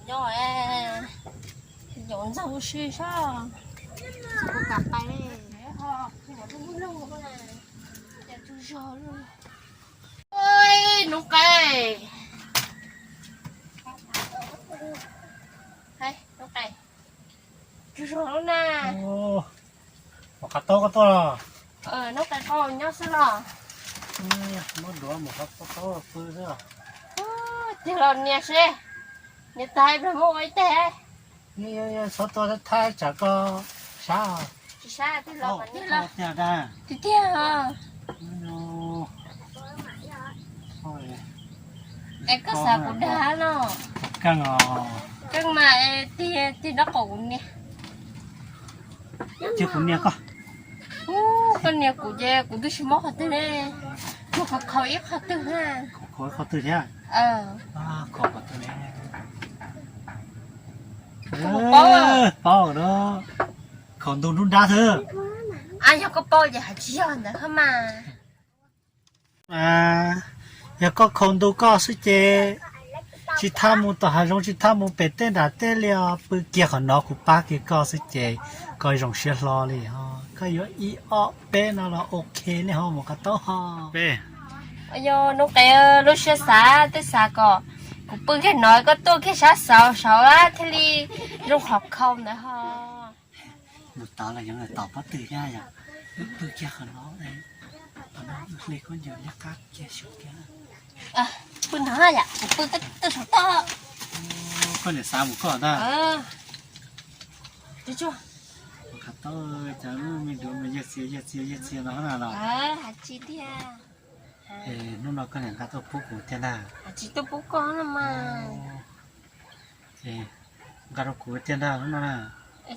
Nyob, nyob ntxog ua si sab, kuv kam pais, kuv lub lug, cas tsaug zog li. Hnub qe, hnub qe, tsaug zog lub na. Mus qhov taub koj tuaj los? Hnub qe koj nyob xwb los? Muab duav mus qhov taub pw xwb. Tig los nias seb, nias tag ib pliag muab ua ib teg. Txhob tuaj thab tsam koj sab. Tsis sab, tig los mas nias. Tiag tiag. Es koj xav kuv dag no? Keej os. Keej mas, tig, tig nraub qaum kuv nias. Tig kuv nias koj. Koj nias kuv ces kuv twb tsis mob qhov twg ne. Mus khov kho ib qho twg ha. Khov kho ib qho twg thiab? Khov kho twg ne? Paub, paub lawm. Khaus ntuj nruab nrab xwb. Yog koj paub ces hais tsis yog ntawd hab mas. Yog koj khaus ntuj koj xwb ces tsis thab mus tom hav zoov, tsis thab mus pem teb nram teb li os, pw kiag qhov no kuv pab kiag koj xwb ces koj zoo siab hlo li ho. Koj yuav ib ob peb no los ok li ho mus qhov taub ho. Yog hnub qe lub siab xav twb xav kom kuv pw kiag no koj tuaj kiag sab saud saud thiaj li zoo qhov khaus ntawd ho. Mus tod los yog mus tom pob tw thiab yom, wb pw kiag qhov no, qhov no hle khaub ncaws liab qab kiag xyov kiag. Pw no yom, kuv pw koj tuaj saum toj. Koj niam xav mus koj ntag. Qhov taub cas lub me duav mas yawg txia yawg txia yawg txia no na los. Hais tsis tiag. Hnub no koj niam nqa tuaj pub kuv tiag ntag. Tsis tuaj pub koj no mas. Ces nqa rau kuv tiag ntag hnub no na.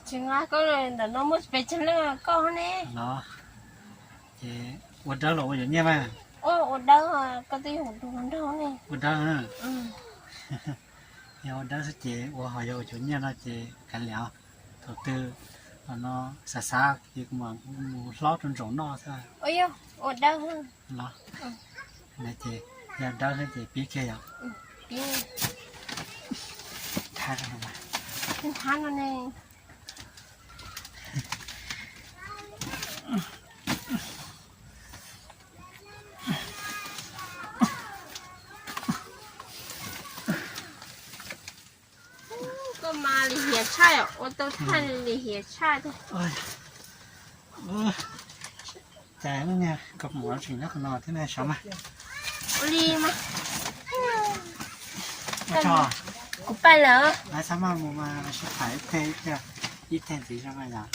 Tsis nqa koj, ntawm no muaj pes tsawg leej koj ne. Los, ces ua dawb los ua yuav nyiaj mas. Ua dawb, koj twb yog tus hluas nraug ne. Ua dawb. Yog ua dawb xwb ces ua ho yog ua yuav nyiaj no ces kav liam. Thaum twg no xav xav ces kuv mam mus hlob rau ntsaum noj xwb. Ua dawb. Los, ces yog dawb xwb ces pib kiag yom. Thab no ne. Koj mas lim hiam tshaj, ua tau thaj lim hiam tshaj tiag. Cas koj mus tseem nyob qhov no thiab ne sav mas. Ua li mas. Kuv pais lawm. Lawv txhob maj mus mas sib tham ib teg, ib teg ntxiv zoo mas yom.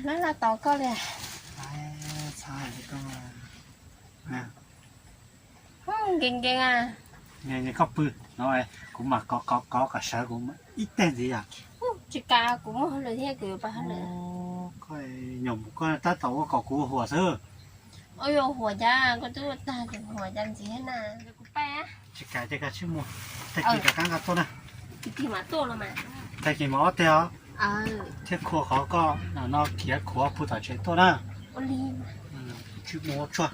Lawv los tos koj li. Txhob li koj. Nkees nkees a. Nkees nkees koj pw no, kuv mam kov kov kov kom sawv kuv ib teg ntxiv yom. Tsis kam, kuv muaj hauj lwm thiab, kuv yuav pais hauj lwm. Koj nyuam mus koj tab tom ua kom kuv huam xwb. Ua yuav huam cas, koj twb ua tag ces huam cas ntxiv na. Kuv pais. Tsis kam ces koj tsij mus, tag kis rov qab nqa tuaj na. Tag kis mam tuaj los mas. Tag kis mam ob teg os. Thiab khua qhov koj no khiav khuav pw tom tsev tuaj na. Tsij mus ua tsuag.